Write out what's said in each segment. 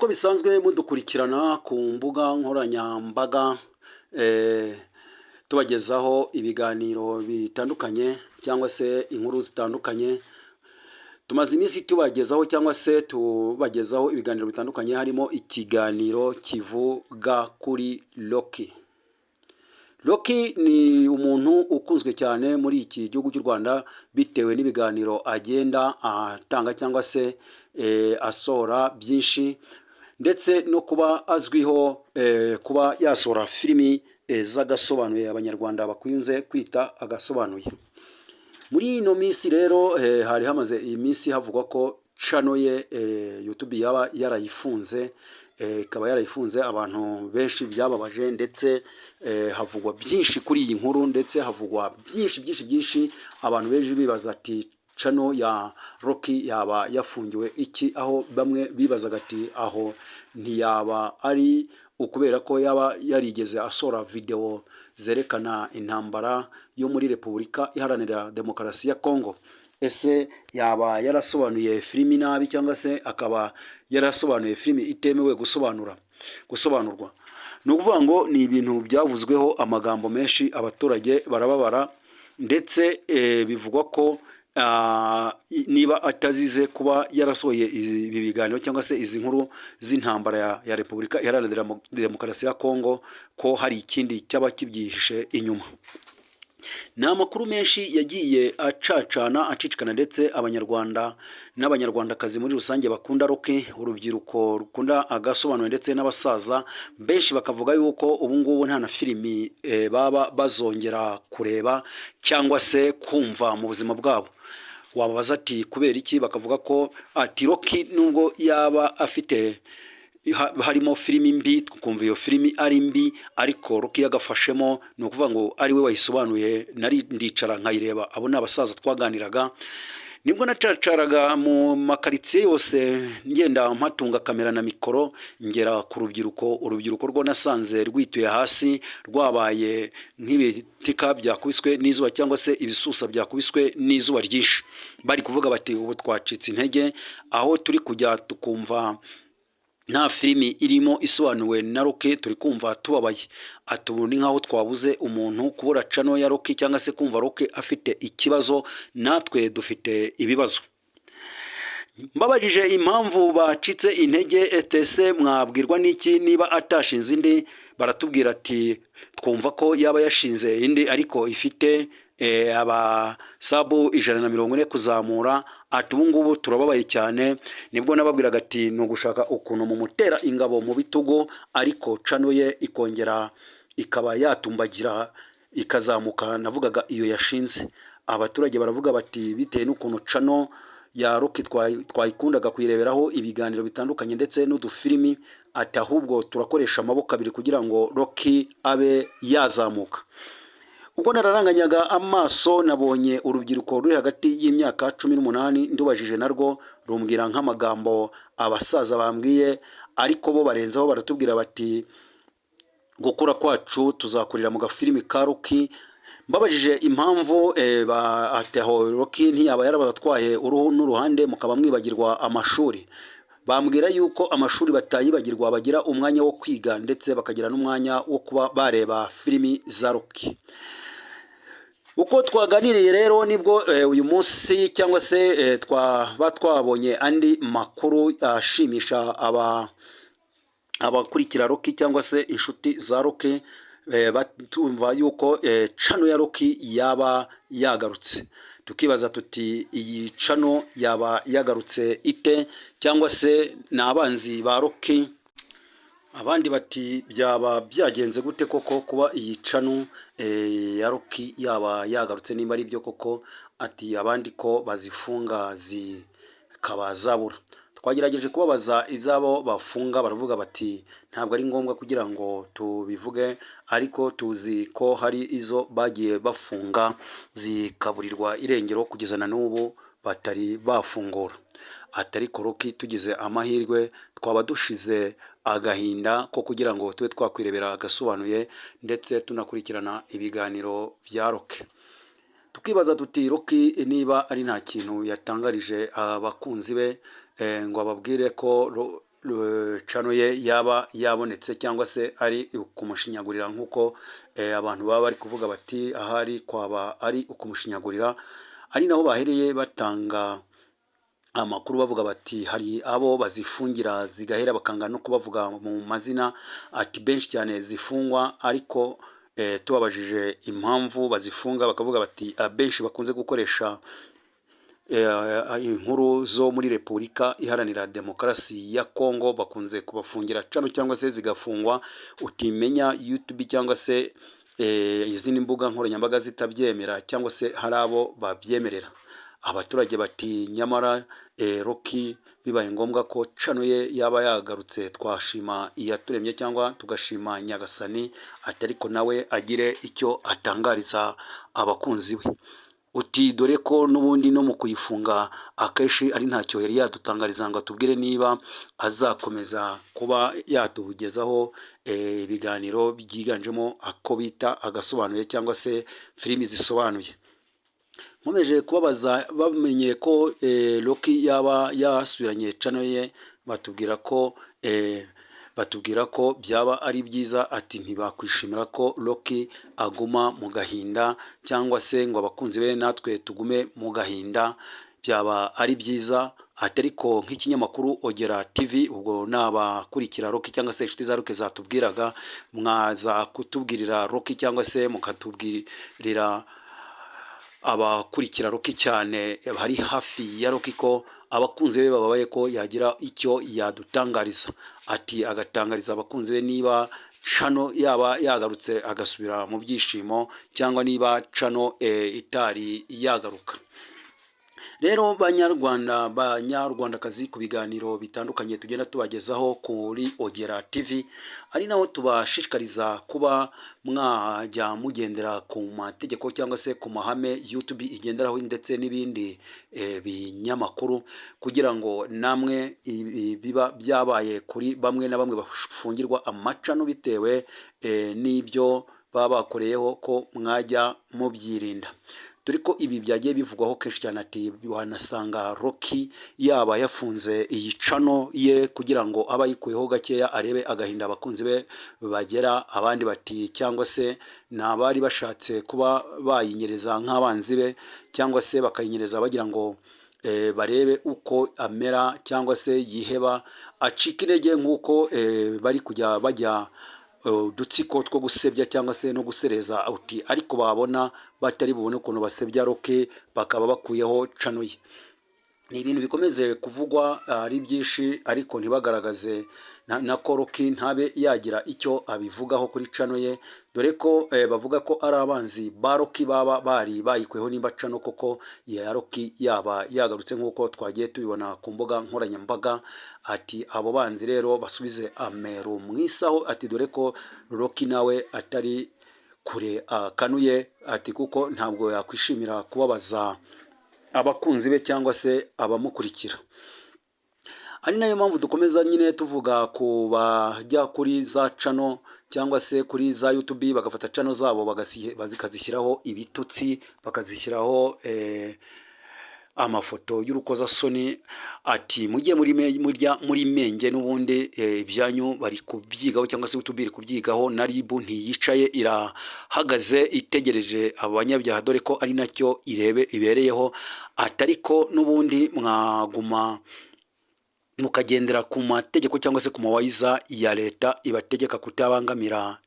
Nk'uko bisanzwe mudukurikirana ku mbuga nkoranyambaga, tubagezaho ibiganiro bitandukanye cyangwa se inkuru zitandukanye. Tumaze iminsi tubagezaho cyangwa se tubagezaho ibiganiro bitandukanye, harimo ikiganiro kivuga kuri Rocky. Rocky ni umuntu ukunzwe cyane muri iki gihugu cy'u Rwanda bitewe n'ibiganiro agenda atanga cyangwa se asohora byinshi, ndetse no kuba azwiho kuba yasohora filimi z'agasobanuye, Abanyarwanda bakunze kwita agasobanuye. Muri ino minsi rero hari hamaze iminsi havugwa ko channel ye YouTube yaba yarayifunze, ikaba yarayifunze. Abantu benshi byababaje, ndetse havugwa byinshi kuri iyi nkuru, ndetse havugwa byinshi byinshi byinshi. Abantu benshi bibaza ati: "Channel ya Rocky yaba yafungiwe iki?" Aho bamwe bibazaga ati: "Aho ntiyaba ari ukubera ko yaba yarigeze asohora video zerekana intambara yo muri Repubulika Iharanira Demokarasi ya Kongo? Ese yaba yarasobanuye filimi nabi, cyangwa se akaba yarasobanuye filimi itemewe gusobanurwa?" Ni ukuvuga ngo ni ibintu byavuzweho amagambo menshi, abaturage barababara, ndetse bivugwa ko niba atazize kuba yarasohoye ibi biganiro cyangwa se izi nkuru z'intambara ya Repubulika Iharanira Demokarasi ya Kongo, ko hari ikindi cyaba kibyihishe inyuma. Ni amakuru menshi yagiye acacana, acicikana, ndetse Abanyarwanda n'Abanyarwandakazi muri rusange bakunda Rocky, urubyiruko rukunda agasobanuro, ndetse n'abasaza benshi bakavuga yuko ubu ngubu nta na filimi baba bazongera kureba cyangwa se kumva mu buzima bwabo. Wababaza ati: "Kubera iki?" Bakavuga ko ati: "Rocky nubwo yaba afite harimo filimi mbi, tukumva iyo filimi ari mbi, ariko Rocky yagafashemo, ni ukuvuga ngo ari we wayisobanuye, nari ndicara nkayireba." Abo ni abasaza twaganiraga. Nibwo nacacaraga mu makaritsiye yose, ngenda mpatunga kamera na mikoro, ngera ku rubyiruko. Urubyiruko rwo nasanze rwituye hasi, rwabaye nk'ibitika byakubiswe n'izuba cyangwa se ibisusa byakubiswe n'izuba ryinshi. Bari kuvuga bati: "Ubu twacitse intege, aho turi kujya tukumva nta filimi irimo isobanuwe na Rocky, turi kumva tubabaye." Ati: "Ubu ni nk'aho twabuze umuntu, kubura channel ya Rocky cyangwa se kumva Rocky afite ikibazo, natwe dufite ibibazo." Mbabajije impamvu bacitse intege, ese mwabwirwa n'iki niba atashinze indi? Baratubwira ati: "Twumva ko yaba yashinze indi, ariko ifite aba sub 140 kuzamura." Ati: "Ubu ngubu turababaye cyane." Nibwo nababwiraga ati: "Ni ugushaka ukuntu mumutera ingabo mu bitugu, ariko channel ye ikongera ikaba yatumbagira, ikazamuka." Navugaga iyo yashinze. Abaturage baravuga bati: "Bitewe n'ukuntu channel ya Rocky twayikundaga kuyireberaho ibiganiro bitandukanye ndetse n'udufilimi," ati, "ahubwo turakoresha amaboko abiri kugira ngo Rocky abe yazamuka." Ubwo nararanganyaga amaso, nabonye urubyiruko ruri hagati y'imyaka 18. Ndubajije, narwo rumbwira nk'amagambo abasaza bambwiye, ariko bo barenzaho, baratubwira bati: "Gukura kwacu tuzakurira mu gafilimi ka Rocky." Mbabajije impamvu, ati: "Aho Rocky ntiyaba yarabatwaye uruhu n'uruhande, mukaba mwibagirwa amashuri?" Bambwira yuko amashuri batayibagirwa, bagira umwanya wo kwiga ndetse bakagira n'umwanya wo kuba bareba filimi za Rocky. Uko twaganiriye rero, nibwo uyu munsi cyangwa se twaba twabonye andi makuru ashimisha abakurikira Rocky cyangwa se inshuti za Rocky, batumva yuko channel ya Rocky yaba yagarutse. Tukibaza tuti: "Iyi channel yaba yagarutse ite? Cyangwa se ni abanzi ba Rocky?" Abandi bati: "Byaba byagenze gute koko kuba iyi channel ya Rocky yaba yagarutse, nimba ari byo koko?" Ati: "Abandi ko bazifunga zikaba zabura." Twagerageje kubabaza izabo bafunga, baravuga bati: "Ntabwo ari ngombwa kugira ngo tubivuge, ariko tuzi ko hari izo bagiye bafunga zikaburirwa irengero, kugeza na n'ubu batari bafungura." Ati: "Ariko Rocky tugize amahirwe twaba dushize agahinda ko kugira ngo tube twakwirebera agasobanuye, ndetse tunakurikirana ibiganiro bya Rocky." Tukibaza tuti: "Rocky niba ari nta kintu yatangarije abakunzi be ngo ababwire ko channel ye yaba yagarutse, channel ye yaba yabonetse cyangwa se ari ukumushinyagurira, nk'uko abantu baba bari kuvuga bati ahari kwaba ari ukumushinyagurira. Ari naho bahereye batanga amakuru bavuga bati hari abo bazifungira zigahera, bakanga no kubavuga mu mazina, ati benshi cyane zifungwa, ariko tubabajije impamvu bazifunga bakavuga bati abenshi bakunze gukoresha inkuru zo muri Repubulika Iharanira Demokarasi ya Kongo bakunze kubafungira channel cyangwa se zigafungwa, utimenya YouTube cyangwa se izindi mbuga nkoranyambaga zitabyemera cyangwa se hari abo babyemerera. Abaturage bati nyamara Rocky bibaye ngombwa ko channel ye yaba yagarutse, twashima Iyaturemye cyangwa tugashima Nyagasani, ati ariko nawe agire icyo atangariza abakunzi be. Uti dore ko n'ubundi no mu kuyifunga akenshi ari ntacyo yari yadutangariza ngo atubwire niba azakomeza kuba yatugezaho ibiganiro byiganjemo ako bita agasobanuye cyangwa se filimi zisobanuye. Nkomeje kubabaza bamenye ko Rocky yaba yasubiranye channel ye, batubwira ko byaba ari byiza, ati ntibakwishimira ko Rocky aguma mu gahinda cyangwa se ngo abakunzi be natwe tugume mu gahinda, byaba ari byiza. Ati ariko nk'ikinyamakuru Ogera TV, ubwo ni abakurikira Rocky cyangwa se inshuti za Rocky zatubwiraga, mwaza kutubwirira Rocky cyangwa se mukatubwirira abakurikira Rocky cyane bari hafi ya Rocky ko abakunzi be bababaye, ko yagira icyo yadutangariza, ati agatangariza abakunzi be niba channel yaba yagarutse agasubira mu byishimo cyangwa niba channel itari yagaruka. Rero banyarwanda, banyarwandakazi, ku biganiro bitandukanye tugenda tubagezaho kuri Ogera TV, ari naho tubashishikariza kuba mwajya mugendera ku mategeko cyangwa se ku mahame YouTube igenderaho ndetse n'ibindi binyamakuru, kugira ngo namwe ibi biba byabaye kuri bamwe na bamwe bafungirwa ama channel bitewe n'ibyo baba bakoreyeho, ko mwajya mubyirinda, dore ko ibi byagiye bivugwaho kenshi cyane. Ati wanasanga Rocky yaba yafunze iyi channel ye kugira ngo abe ayikuyeho gakeya, arebe agahinda abakunzi be bagera. Abandi bati cyangwa se ni abari bashatse kuba bayinyereza nk'abanzi be, cyangwa se bakayinyereza bagira ngo barebe uko amera cyangwa se yiheba acika intege, nk'uko bari kujya bajya udutsiko two gusebya cyangwa se no gusereza, uti ariko babona batari bubone ukuntu basebya Rocky bakaba bakuyeho channel ye. Ni ibintu bikomeze kuvugwa ari byinshi, ariko ntibagaragaze na ko Rocky ntabe yagira icyo abivugaho kuri channel ye, dore ko bavuga ko ari abanzi ba Rocky baba bari bayikuyeho, nimba channel koko ya Rocky yaba yagarutse nk'uko twagiye tubibona ku mbuga nkoranyambaga. Ati abo banzi rero basubize ameru mu isaho, ati dore ko Rocky nawe atari kure akanuye, ati kuko ntabwo yakwishimira kubabaza abakunzi be cyangwa se abamukurikira. Ari nayo mpamvu dukomeza nyine tuvuga ku bajya kuri za channel cyangwa se kuri za YouTube, bagafata channel zabo bakazishyiraho ibitutsi, bakazishyiraho amafoto y'urukozasoni, ati mujye muri murya muri menge n'ubundi ibyanyu bari kubyigaho cyangwa se YouTube iri kubyigaho, na RIB ntiyicaye, irahagaze itegereje abanyabyaha, dore ko ari nacyo irebe ibereyeho. Atariko n'ubundi mwaguma mukagendera ku mategeko cyangwa se ku mawayiza ya leta ibategeka kutabangamira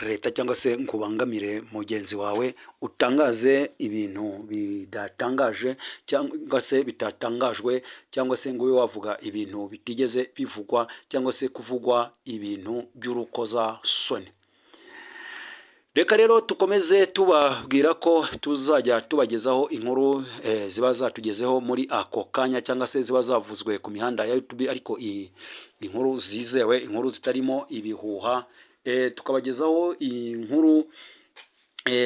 leta cyangwa se ngo ubangamire mugenzi wawe, utangaze ibintu bidatangaje cyangwa se bitatangajwe, cyangwa se ngo ube wavuga ibintu bitigeze bivugwa cyangwa se kuvugwa ibintu by'urukozasoni. Reka rero tukomeze tubabwira ko tuzajya tubagezaho inkuru ziba zatugezeho muri ako kanya cyangwa se ziba zavuzwe ku mihanda ya YouTube, ariko inkuru zizewe, inkuru zitarimo ibihuha, tukabagezaho inkuru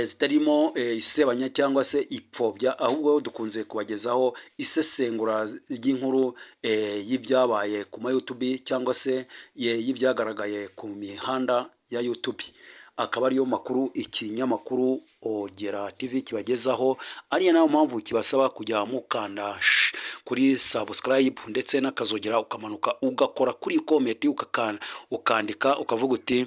zitarimo isebanya cyangwa se ipfobya, ahubwo dukunze kubagezaho isesengura ry'inkuru y'ibyabaye ku ma YouTube cyangwa se y'ibyagaragaye ku mihanda ya YouTube. Akaba ariyo makuru ikinyamakuru Ogera TV kibagezaho, ariyo nayo mpamvu kibasaba kujya mukanda kuri subscribe ndetse n'akazogera, ukamanuka ugakora kuri comment, ukandika ukavuga uti: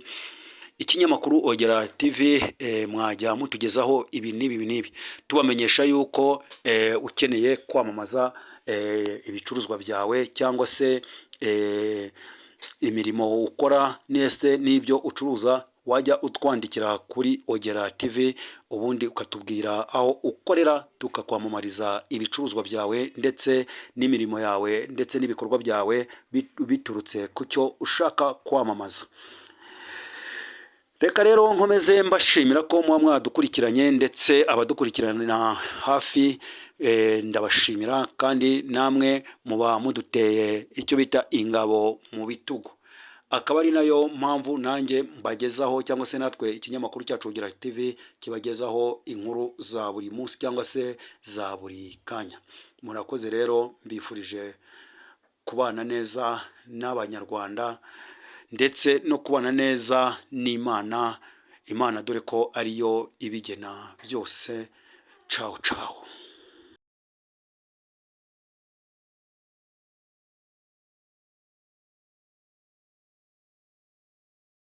"Ikinyamakuru Ogera TV, mwajya mutugezaho ibi n'ibi n'ibi." Tubamenyesha yuko ukeneye kwamamaza ibicuruzwa byawe cyangwa se imirimo ukora nese n'ibyo ucuruza, wajya utwandikira kuri Ogera TV, ubundi ukatubwira aho ukorera, tukakwamamariza ibicuruzwa byawe ndetse n'imirimo yawe ndetse n'ibikorwa byawe biturutse ku cyo ushaka kwamamaza. Reka rero nkomeze mbashimira ko muba mwadukurikiranye, ndetse abadukurikirana hafi ndabashimira, kandi namwe muba muduteye icyo bita ingabo mu bitugu. Akaba ari nayo mpamvu nanjye mbagezaho, cyangwa se natwe ikinyamakuru cyacu Ogera TV kibagezaho inkuru za buri munsi cyangwa se za buri kanya. Murakoze rero, mbifurije kubana neza n'Abanyarwanda ndetse no kubana neza n'Imana, Imana dore ko ariyo ibigena byose. Cawu cawu.